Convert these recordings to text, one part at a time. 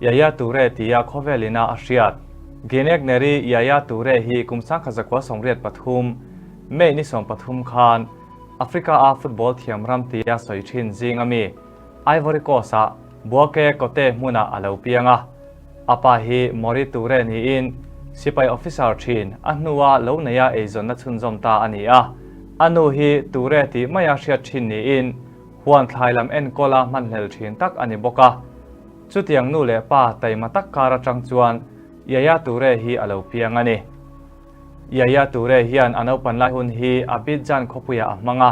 Yaya Toure tia khawvel ina a hriat. Guinea Neri Yaya Toure hi kum 1983, May ni 13 khan Africa a football thiam ram tia sawi thin zing ami Ivory Coast ah Bouake Cote hmunah a lo piang a. A pa hi Mori Toure niin sipai officer thin a hnua lo neia eizawnna chhunzawm ta a ni a. A nu hi Toure tih maia hriat thin niin huan thlai lam enkawla hmanhlel thin tak a ni bawk a. Chutiang nu leh pa taima tak kar atang chuan Yaya Toure hi a lo piang a ni. Yaya Toure hian a naupan lai hun hi Abidjan khawpuiah a hmang a.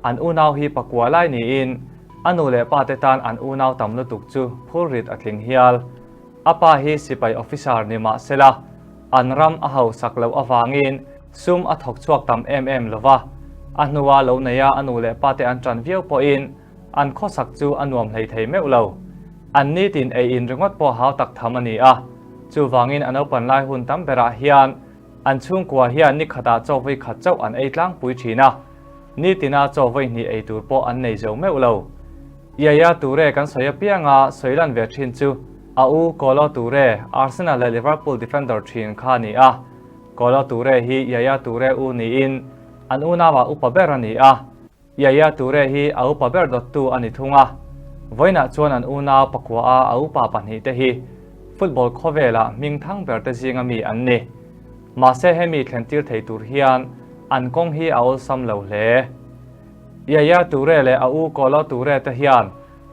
An unau hi pakua lai niin a nu leh pa te tan an unau tam lutuk chu phurrit a tling hial. A pa hi sipai officer ni mah sela, an ram a hausak loh avangin sum a thawk chhuak tam em em lo va. A hnua lo neia a nu leh pa te an ṭan viau pawhin an khawsak chu a nuam hlei thei meuh lo. An nitin ei in ringawt pawh hau tak tham a ni a, chuvangin a naupan lai hun tam berah hian an chhungkua hian ni khatah chaw vawi khat chauh an ei tlangpui thin a, nitina chaw vawi hnih ei tur pawh an nei zo meuh lo. Yaya Toure kan sawi apianga sawi lan ve thin chu a u Kolo Toure, Arsenal leh Liverpool defender thin kha a ni a. Kolo Toure hi Yaya Toure u niin an unauah upa ber a ni a. Yaya Toure hi a upa ber dawttu a ni thung a, vawiinah chuan an unau pakua a a upa pahnihte hi football khawvela hming thang berte zinga mi an ni. Mahse hemi thlentir thei tur hian an kawng hi a awlsam lo hle. Yaya Toure leh a u Kolo Toure te hian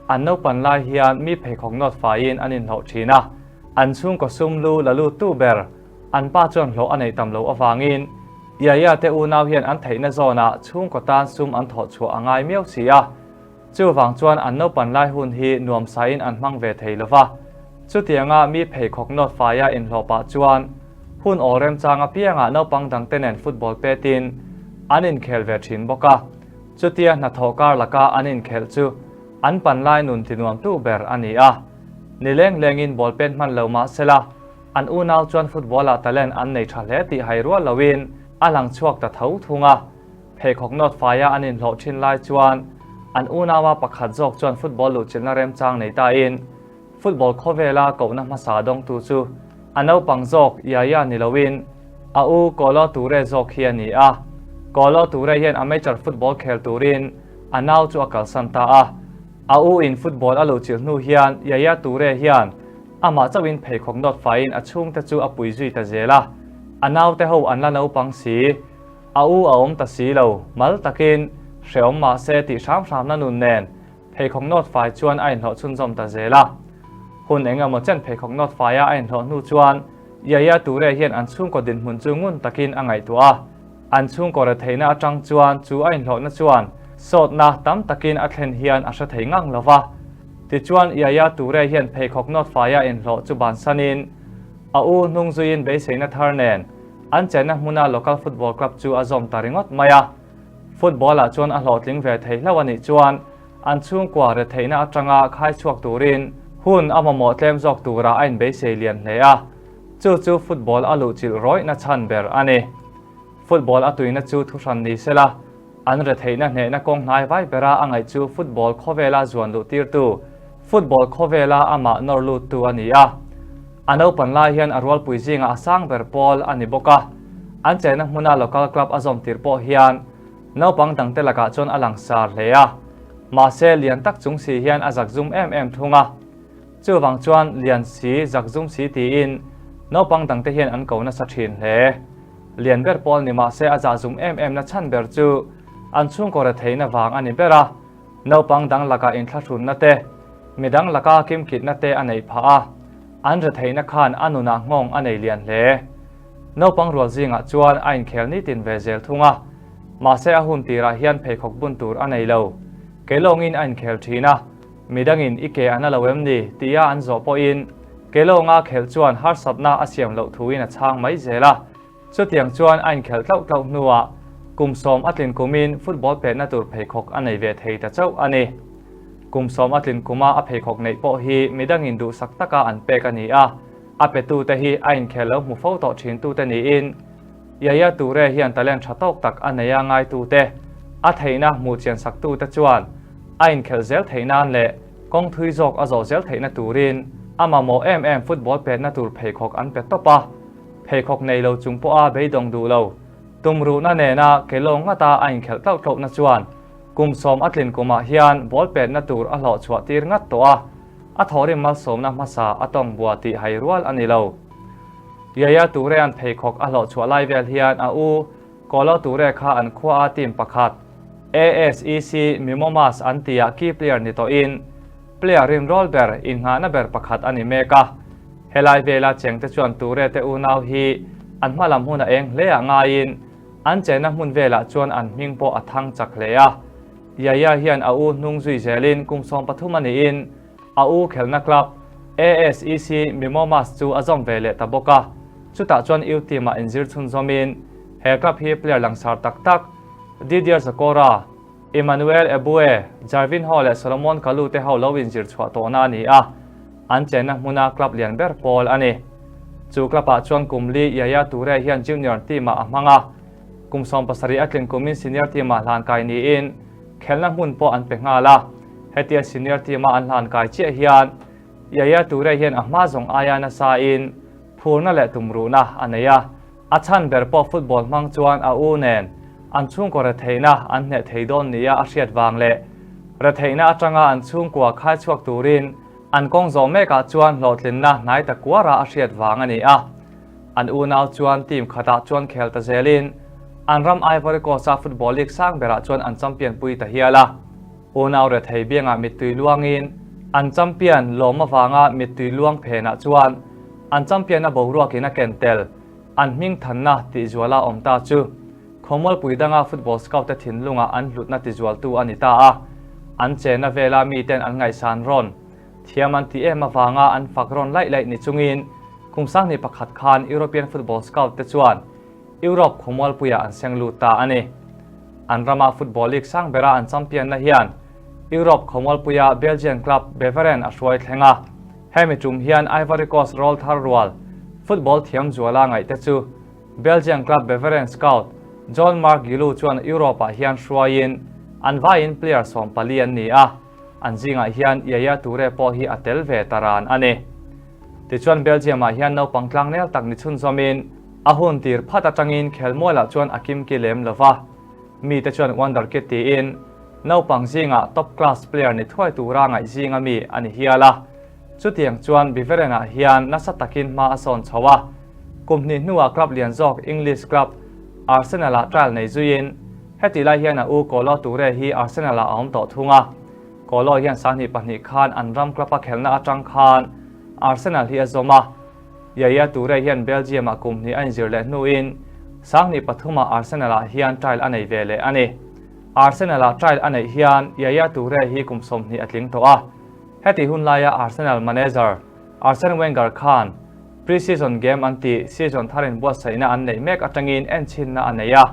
an naupan lai hian mi pheikhawk nawt faiin an inhlawh thin a, an chhungkaw sum lu la luttu ber an pa chuan hlawh a neih tam loh avangin Yaya te unau hian an theihna zawnah chhungkaw tan sum an thawh chhuah a ngai miau si a, chuvang chuan an naupan lai hun hi nuamsain an hmang ve thei lo va. Chutianga mi pheikhawk nawt faia inhlawh pah chuan hun aw remchang apiangah naupang dangte nen football petin an inkhel ve thin bawk a, chutia hnathawh kar laka an inkhelh chu an panlai nun tinuamtu ber a ni a. Nileng lengin ball pet hman lo mah sela, An unau chuan football-ah talent an nei tha hle tih hai rual loin a lang chhuak ta tho thung a. Pheikhawk nawt faia an inhlawh thin lai chuan an unaua pakhat zawk chuan football luhchilhna remchang nei tain football khawvela kohna hmasa dawngtu chu a naupang zawk Yaya ni loin a u Kolo Toure zawk hi a ni a. Kolo Toure hian amateur football khel turin a nau chu a kalsan ta a. A u in football a luhchilh hnu hian Yaya Toure hian Amah chauhin pheikhawk nawt faiin a chhungte chu a pui zui ta zel a, a naute ho an la naupang si. A u a awm ta si lo, mal takin hreawm mah se tih hram hramna nun nen pheikhawk nawt fai chuan a inhlawh chhunzawm ta zel a. Hun eng emaw chen pheikhawk nawt faia a inhlawh hnu chuan Yaya Toure hian an chhungkaw dinhmun chu ngun takin a ngaihtuah a. An chhungkaw retheihna atang chuan chu a inhlawhna chuan sawtna tam takin a thlen hian a hre thei ngang lo va. Tichuan, Yaya Toure hian pheikhawk nawt faia inhlawh chu bansanin a u hnung zuiin beiseina thar nen an chenna hmuna local football club chu a zawm ta ringawt mai a. Football-ah chuan a hlawhtling ve thei hlauh a nih chuan an chhungkua retheihna atanga khai chhuak turin hun a mamawh tlem zawk tura a inbeisei lian hle a. Chu chu football a luhchilh rawihna chhan ber a ni. Football a tuina chu thuhran ni sela, an retheihna hnehna kawng hnai vai bera a ngaih chu football khawvela zuan luh tirtu, football khawvela amah nawr luttu a ni a. A naupan lai hian a rualpui zingah a sang ber pawl a ni bawk a. An chenna hmuna local club a zawm tir pawh hian naupang dangte lakah chuan a langsar hle a. Mahse, lian tak chung si hian a zakzum em em thung a. Chuvang chuan lian si, zakzum si tiin naupang dangte hian an ko nasa thin hle. Lian ber pawl ni mahse a zahzum em em na chhan ber chu an chhungkaw retheihna vang a ni ber a, naupang dang lakah inthlahrunna te, midang laka kimkitna te a neih phah a, an retheihna khan a nunah nghawng a nei lian hle. Naupang rual zingah chuan a inkhel nitin ve zel thung a, mahse a hun tirah hian pheikhawk bun tur a nei lo. Keilawngin a inkhel thin a. Midangin i ke an a lo em ni? tia an zawh pawhin Kelawnga khelh chuan harsatna a siam loh thuin a chhang mai zel a. Chutiang chuan a inkhelh tlauh tlauh hnuah kum sawm a tlin kumin football pehna tur pheikhawk a nei ve thei ta chauh a ni. Kum sawm a tlin kuma a pheikhawk neih pawh hi midangin duhsak taka an pek a ni a, a petute hi a inkhel lo hmu fo tawh thintute niin Yaya Toure hian talent tha tawk tak a nei a ngaitute, a theihna hmuh chian saktute chuan a inkhelh zel theih nan leh kawng thui zawk a zawh zel theihna turin A mamawh em em football petna tur pheikhawk an pe tawp a, pheikhawk nei lo chung pawha beidawng duh lo. Tumruhna nena ke lawng ngata a inkhelh tlauh tlauhna chuan kum sawm a tlin kumah hian ball petna tur a hlawh chhuah tir ngat tawh a, a thawhrim malsawmna hmasa a tawng bua tih hai rual a ni lo. Yaya Toure-a'n pheikhawk a hlawh chhuah lai vel hian a u Kolo Toure kha an khua a team pakhat ASEC Mimomas an tihah key player ni tawhin player rinrawl ber innghahna ber pakhat a ni mek a. Helai vela chengte chuan Toure te unau hi an hma lam hun a eng hle ah ngaiin an chenna hmun velah chuan an hming pawh a thang chak hle a. Yaya hian a u hnung zui zelin kum 13 a niin a u khelhna club ASEC Mimomas chu a zawm ve leh ta bawk a. Chutah chuan U team ah inzir chhunzawmin he club hi player langsar tak tak Didier Zokora, Emmanuel Eboué, Jarvinho leh Solomon Kalou te ho lo inzir chhuah tawhna a ni a, an chenna hmuna club lian ber pawl a ni. Chu club ah chuan kum li Yaya Toure hian junior team ah a hmang a, kum 17 a tlin kumin senior team ah hlan kai niin khelhna hmun pawh an pe nghal a, hetia senior team a an hlan kai chiah hian Yaya Toure hian a hma zawng aia nasa in phurna leh tumruhna a nei a, a chhan ber pawh football hmang chuan a u nen an chhungkaw retheihna an hneh thei dawn nia a hriat vang leh retheihna atanga an chhungkua khai chhuak turin an kawng zawh mekah chuan hlawhtlinna hnai ta kuara a hriat vang a ni a. An unau chuan team khatah chuan khel ta zelin an ram Ivory Coast-a football league sang berah chuan an champion pui ta hial a. Unau rethei biangah mittui luangin an champion lawm avanga mittui luang phenah chuan an champion-a boruakin a ken tel an hming thanna tihzuala awm ta chu Khawmualpui danga football scout-te thinlungah an hlutna tizualtu a ni ta a, an chenna vela miten an ngaihsan rawn thiam an ti em avanga an fak rawn laih laih ni chungin kum 2001 khan European football scout-te chuan Europe khawmualpuiah an seng lut ta a ni. An rama football league sang bera an champion-na hian Europe khawmualpuia Belgian club Beveren a hruai thleng a. Hemi tum hian Ivory Coast rawl thar rual football thiam zuala ngaihte chu Belgian club Beveren scout Jean-Marc Guillou chuan Europe-ah hian hruaiin an vaiin player 14 an ni a, an zingah hian Yaya Toure pawh hi a tel ve ta ran a ni. Tichuan Belgium-ah hian naupang tlangnel tak ni chhunzawmin a hun tir phat atangin khelmualah chuan a kimki lem lo va, mite chuan wonder kid tiin naupang zingah top class player ni thuai tura ngaih zinga mi a ni hial a. Chutiang chuan Beveren-ah hian nasa takin hma a sawn chho a, kum hnih hnuah club lian zawk English club Arsenal-ah trial nei zuiin hetih lai hian a u Kolo Toure hi Arsenal-ah a awm tawh thung a. Kolo hian 2002 khan an ram club-a khelhna atang khan Arsenal hi a zawm a. Yaya Toure hian Belgium-ah kum hnih a inzir leh hnuin 2003-ah Arsenal-ah hian trial a nei ve leh a ni. Arsenal-ah trial a neih hian Yaya Toure hi kum 20 a tling tawh a. Heti hun laia Arsenal manager Arsene Wenger khan pre-season game an tih season tharin buatsaihna an neih mek atangin enchinna a nei a.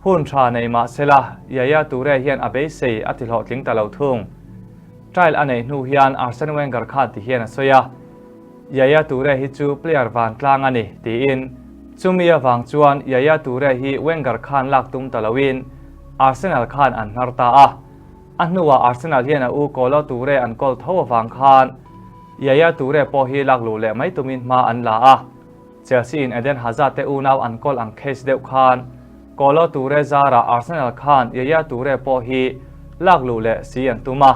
Hun tha nei mah sela Yaya Toure hian a beisei a ti hlawhtling ta lo thung. Trial a neih hnu hian Arsene Wenger khan ti hian a sawi a, Yaya Toure hi chu player vantlang a ni, tiin. Chumi avang chuan Yaya Toure hi Wenger khan lak tum ta loin Arsenal khan an hnar ta a. A hnuah Arsenal hian a u Kolo Toure an kawl tho avang khan Yaya Toure pawh hi lak luh leh mai tumin hma an la a. Chelsea in Eden Hazard te unau an kawl ang case deuh khan Kolo Toure zarah Arsenal khan Yaya Toure pawh hi lak luh leh si an tum a.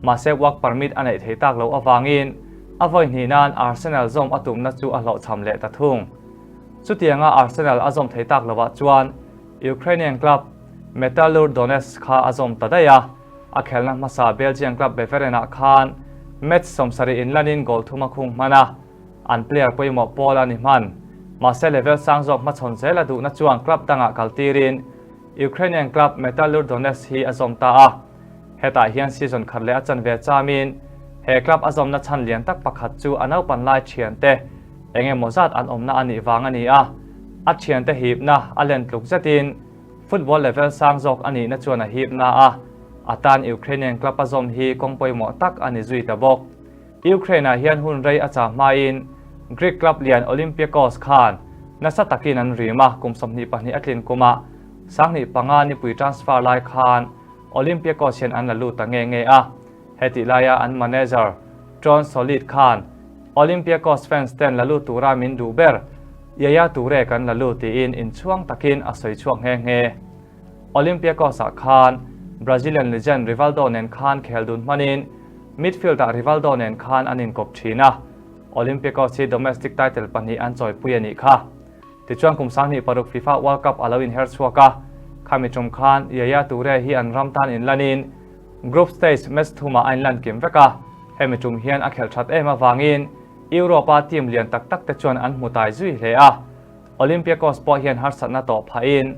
Mahse work permit a neih thei tak loh avangin a vawi hnih nan Arsenal zawm a tumna chu a hlawhchham leh ta thung. Chutianga Arsenal a zawm thei tak lovah chuan Ukrainian club Metalurg Donetsk kha a zawm ta daih a, a khelna hmasa Belgian club Beveren-ah khan match 70 inlanin goal thum a khung hman a, an player pawimawh pawl a ni hman. Mahse level sang zawk hmachhawn zel a duhna chuan club dangah kaltirin Ukrainian club Metalurg Donetsk hi a zawm ta a. Hetah hian season khat leh a chanve chamin he club a zawmna chhan lian tak pakhat chu a naupan lai thiante eng emaw zat an awmna a nih vang a ni a, a thiante hipna a len tluk zetin football level sang zawk a nihna chuan a hipna a, a tan Ukrainian club a zawm hi kawng pawimawh tak a ni zui ta bawk. Ukraine-ah hian hun rei a chah hmain Greek club lian Olympiakos khan nasa takin an rim a, kum 22 a tlin kumah 2005 nipui transfer lai khan Olympiakos hian an la lut ta nge nge a. Hetih laia an manager Trond Sollied khan Olympiacos fans ten la lut tura min duh ber, Yaya Toure kan la lut tiin inchhuang takin a sawi chhuak nghe nghe. Olympiacos ah khan Brazilian legend Rivaldo nen khan khel dun hmanin midfield ah Rivaldo nen khan an inkawp thin a, Olympiacos hi domestic title pahnih an chawipui a nih kha. Tichuan kum 26 FIFA World Cup a lo inher chhuak a, khami tum khan Yaya Toure hi an ram tan inlanin group stage match thumah a inlan kim vek a, hemi tum hian a khelh that em avangin Europe-a team lian tak tak te chuan an hmu tai zui hle a, Olympiacos pawh hian harsatna tawh phahin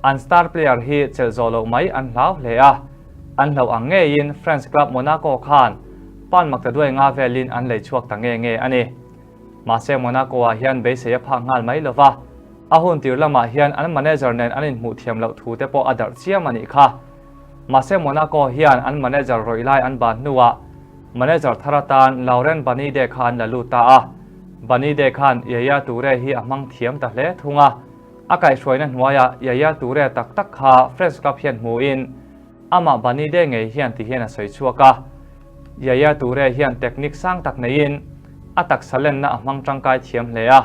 an star player hi chelh zawh loh mai an hlau hle a, an hlauh ang ngeiin French club Monaco khan pan maktaduai nga velin an lei chhuak ta nge nge a ni. Mahse Monaco-ah hian beisei a phak nghal mai lo va, a hun tir lamah hian an manager nen an inhmuh thiam loh thu te pawh a darh chiam a nih kha. Mahse Monaco hian an manager rawih lai an ban hnuah manager thar atan Laurent Banide kha an la lut ta a. Banide khan Yaya Toure hi a hmang thiam ta hle thung a, a kaihhruaina hnuaiah Yaya Toure tak tak kha French club hian hmuhin amah Banide ngei hian ti hian a sawi chhuak a. Yaya Toure hian technique sang tak neiin a taksa lenna a hmang tangkai thiam hle a,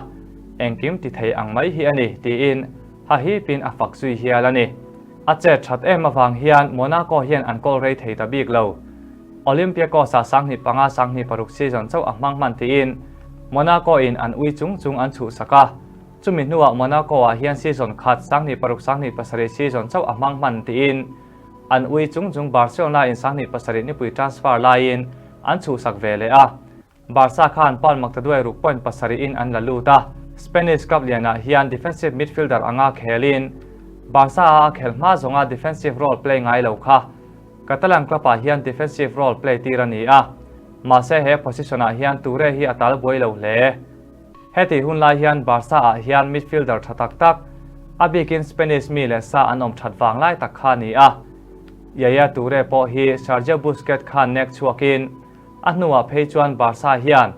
engkim ti thei ang mai hi a ni tiin hahipin a fak zui hial a ni. A chet that em avang hian Monaco hian an kawl rei thei ta bik lo. Olympiacos-ah 2005 2006 season chauh a hmang hman tiin Monaco in an ui chung chung an chhuhsak a. Chumi hnuah Monaco-ah hian season khat 2006 2007 season chauh a hmang hman tiin an ui chung chung Barcelona in 2007 nipui transfer laiin an chhuhsak ve leh a. Barca khan pound maktaduai ruk point pasarih in an la lut a, Spanish club lianah hian defensive midfielder anga khelin Barca a a khelh hma zawnga defensive role play ngai lo kha Catalan club ah hian defensive role play tir a ni a, mahse he position ah hian Toure hi a tal buai lo hle. Heti hun lai hian Barca ah hian midfielder tha tak tak, a bikin Spanish mi leh sa an awm that vang lai tak kha a ni a. Yaya Toure pawh hi Sergio Busquets khan nek chhuakin A hnuah phei chuan Barca hian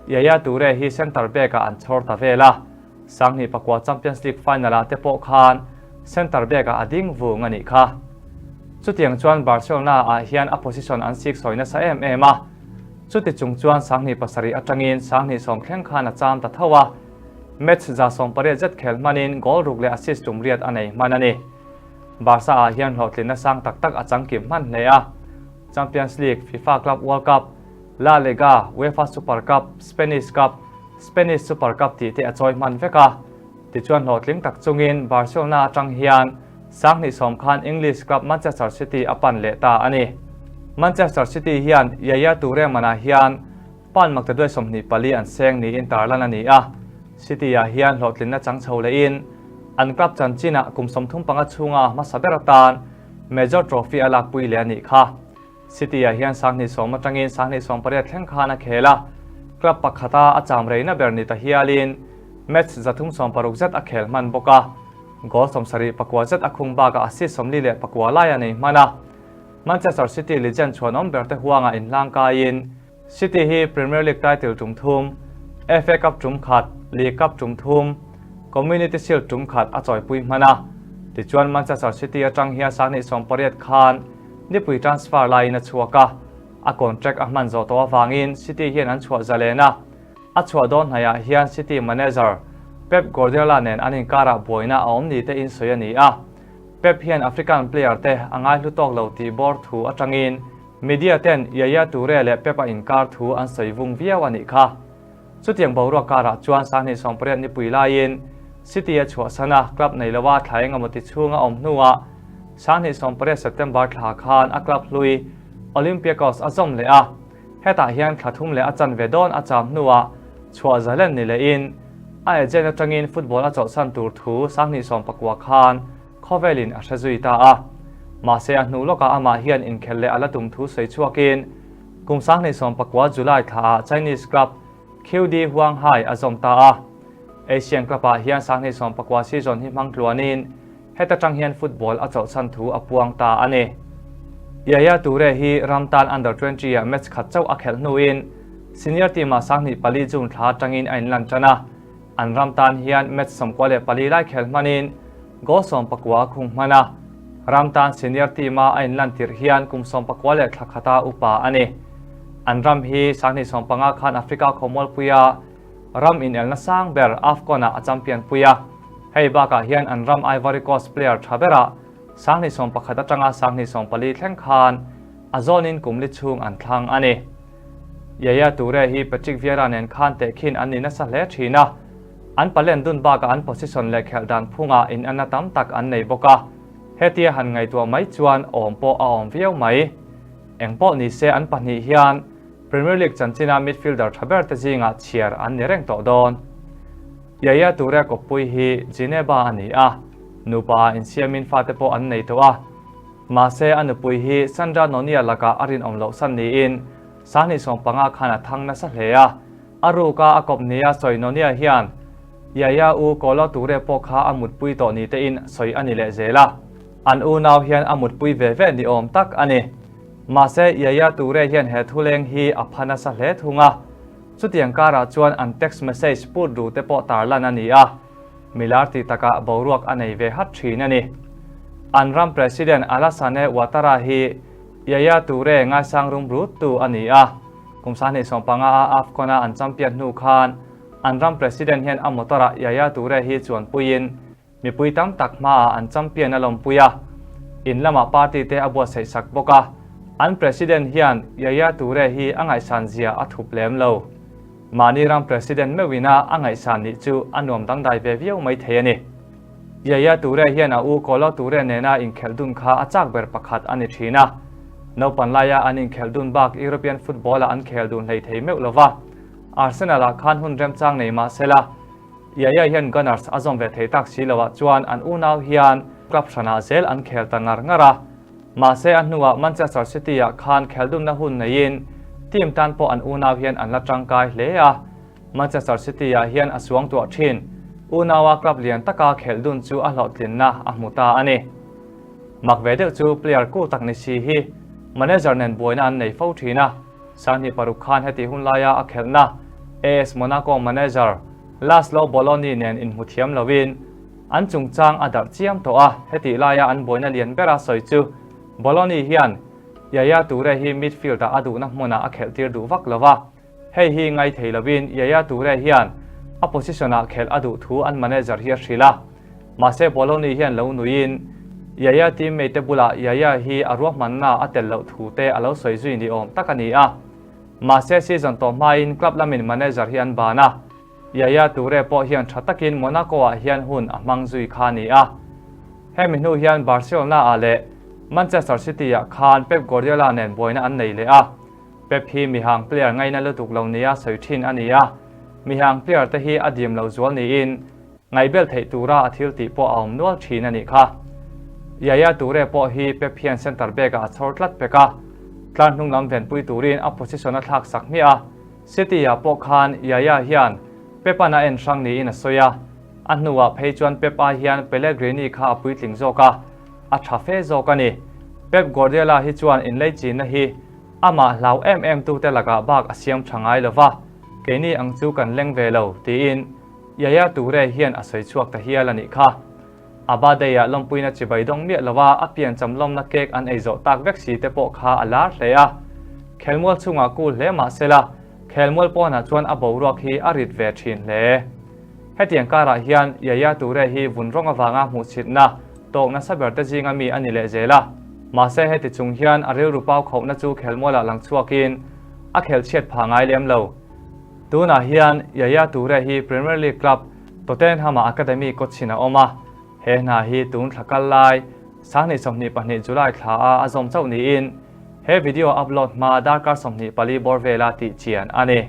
Yaya Toure hi centre back ah an chhawr ta vel a, 2009 Champions League final ah te pawh khan centre back ah a ding vung a nih kha. Chutiang chuan Barcelona ah hian a position an siksawi nasa em em a, chuti chung chuan 2007 atangin 2010 thleng khan a cham ta tho a, match 180 zet khel hmanin goal ruk leh assist tum riat a nei hman a ni. Barca ah hian hlawhtlinna sang tak tak a changkim hman hle a. Champions League, FIFA Club World Cup, La Liga, UEFA Super Cup, Spanish Cup, Spanish Super Cup tih te a chawi hman vek a. Tichuan hlawhtling tak chungin Barcelona atang hian 2010 khan English club Manchester City a pan leh ta a ni. Manchester City hian Yaya Toure manah hian Pan maktaduai 24 an seng niin tarlan a ni a. City-ah hian hlawhtlinna chang chho lehin an club chanchinah kum 35 chhunga hmasa ber atan Major Trophy a lakpui leh a nih kha. City-ah hian 2010 atangin 2018 thleng khan a khel a, club pakhata a cham reina ber ni ta hialin match 360 zet a khel hman bawk a, goal 74 zet a khung bakah assist 44 lai a nei hman a. Manchester City legend chhuanawm ber te huangah inhlang kaiin City hi Premier League title tum thum, FA Cup tum khat, League Cup tum thum, Community Shield tum khat a chawipui hman a. Tichuan Manchester City atang hian 2018 khan nipui transfer laiin a chhuak a, a contract a hman zawh tawh avangin City hian an chhuah zalen a. A chhuah dawn hnaihah hian City manager Pep Guardiola nen an inkarah buaina a awm ni te insawi a ni a. Pep hian African player te a ngaihlu tawk lo tih bawr thu atangin Media ten Yaya Toure leh Pep a inkar thu an sawi vung viau a nih kha. Chutiang boruak karah chuan 2018 nipui laiin City a chhuahsan a, club nei loa thla engemaw ti chhung a awm hnuah 2018 September thla khan a club hlui Olympiacos a zawm leh a, hetah hian thla thum leh a chanve dawn a cham hnuah chhuah zalen ni lehin a agent atangin football a chawlhsan tur thu 2019 khan khawvelin a hre zui ta a. Mahse a hnu lawkah amah hian inkhelh leh a la tum thu sawi chhuakin kum 2019 July thlaah Chinese club QD Huanghai a zawm ta a. Asian club-ah hian 2019 season hi hmang tluanin heta tang hian football a chawlhsan thu a puang ta a ni. Yaya Toure hi ram tan under 20 ah match khat chauh a khelh hnuin senior team-ah 24 June thla atangin a inlan tan a. An ram tan hian match 94 lai khel hmanin goal 19 a khung hman a. Ram tan senior team-a a inlan tirh hian kum 19 leh thla khata upa a ni. An ram hi 2015 khan Africa khawmualpuia ram inelna sang ber AFCON-ah a champion pui a. Hei bakah hian an ram Ivory Coast player tha berah 2011 atanga 2014 thleng khan a zawnin kum li chhung an thlang a ni. Yaya Toure hi Patrick Vieira nen khan tehkhin an ni nasa hle thin a, an palen dun bakah an position leh khelh dan phungah inanna tam tak an nei bawk a, hetia han ngaihtuah mai chuan awm pawh a awm viau mai. Eng pawh ni se an pahnih hian Premier League chanchina midfielder tha ber te zingah chhiar an ni reng tawh dawn. Yaya Toure kawppui hi Gineba a ni a, nupa ah insiamin fate pawh an nei tawh a. Mahse a nupui hi Sandra Nonia lakah a rinawm loh san niin 2015 khan a thang nasa hle a. A ruka a kawp nia sawi Nonia hian Yaya u Kolo Toure pawh kha a mutpui tawh ni tein sawi a ni leh zel a. An unau hian a mutpui ve ve ni awm tak a ni. Mahse Yaya Toure hian he thuleng hi a pha nasa hle thung a. Chutiang karah chuan an text message put ru te pawh tarlan a ni a, milar tih takah boruak a nei ve hat thin a ni. An ram President Alassane Ouattara hi Yaya Toure ngaisang rum rut tu a ni a. Kum 2015 a AFCON a an champion hnu khan an ram President hian a motor ah Yaya Toure hi chuanpuiin Mipui tam tak hmaah an champion a lawmpui a, in lamah party te a buatsaih sak bawk a, an president hian Yaya Toure hi a ngaihsan zia a thup lem lo. Mahni ram president meuhina a ngaihsan nih chu a nuam dangdai ve viau mai thei a ni. Yaya Toure hian a u Kolo Toure nena inkhelh dun kha a chak ber pakhat a ni thin a. Naupan laia an inkhelh dun bak European football-ah an khel dun hlei thei meuh lova, Arsenal-ah khan hun remchang nei mah sela, Yaya hian Gunners a zawm ve thei tak si loah chuan an unau hian club hranah zel an khel ta ngar ngar a. Mahse a hnuah Manchester City-ah khan kheldunna hun neiin team tan pawh an unau hian an la tangkai hle a. Manchester City-ah hian a suangtuah thin. Unaua club lian taka khelhdun chu a hlawhtlinna a hmu ta a ni. Mak ve deuh chu player cool tak ni si hi manager nen buaina an nei fo thin a. 2006 khan hetih hun laia a khelhna AS Monaco manager Laszlo Boloni nen inhmu thiam loin an chungchang a darh chiam tawh a, hetih laia an buaina lian bera sawi chu Boloni hian Yaya Toure hi midfield-ah a duhna hmunah a khelhtir duh vak lo va, hei hi ngai thei loin Yaya Toure hian a position-ah khelh a duh thu an manager hi a hrilh a. Mahse Boloni hian lo nuiin Yaya teammate te bulah Yaya hi a ruahmanna a tel loh thu te a lo sawi zui ni awm tak a ni a. Mahse season tawh hmain club lamin manager hi an ban a, Yaya Toure pawh hian tha takin Monaco-ah hian hun a hmang zui kha a ni a. Hemi hnu hian Barcelona-ah leh Manchester City-ah khan Pep Guardiola nen buaina an nei leh a. Pep hi mihang player ngaina lutuk lo nia sawi thin a ni a, mihang player te hi a dim lo zual niin Ngaihbel theih tura a thil tih pawh a awm nual thin a nih kha. Yaya Toure pawh hi Pep hian centre back ah a chhawr tlat pek a, tlar hnung lam venpui turin a position a thlak sak hmiah a. City ah pawh khan Yaya hian Pep-a'n a en hrang niin a sawi a, a hnuah phei chuan Pep ai hian Pellegrini kha a puitling zawk a, a tha fe zawk a ni. Pep Guardiola hi chuan inleichinna hi amah hlau em em tute lakah bak a siam tha ngai lova, keini ang chu kan leng ve lo, tiin Yaya Toure hian a sawi chhuak ta hial a nih kha. A birthday-ah lawmpuina chibai dawng miah lova a piancham lawmna cake an ei zawh tak vek si te pawh kha a lar hle a. Khelmual chhungah cool hle mah sela, khelmual pawnah chuan a boruak hi a rit ve thin hle. Hetiang karah hian Yaya Toure hi vun rawng avanga hmuhchhitna tawk nasa ber te zinga mi a ni leh zel a. Mahse heti chung hian a rilru pau khauhna chu khelmualah lang chhuakin a khelchhiat pha ngai lem lo. Tunah hian Yaya Toure hi Premier League club Tottenham-ah academy kawtchhin a awm a, he hna hi tun thla kal lai 2022 July thla a a zawm chauh niin he video upload hma darkar 24 bawr vela tih chian a ni.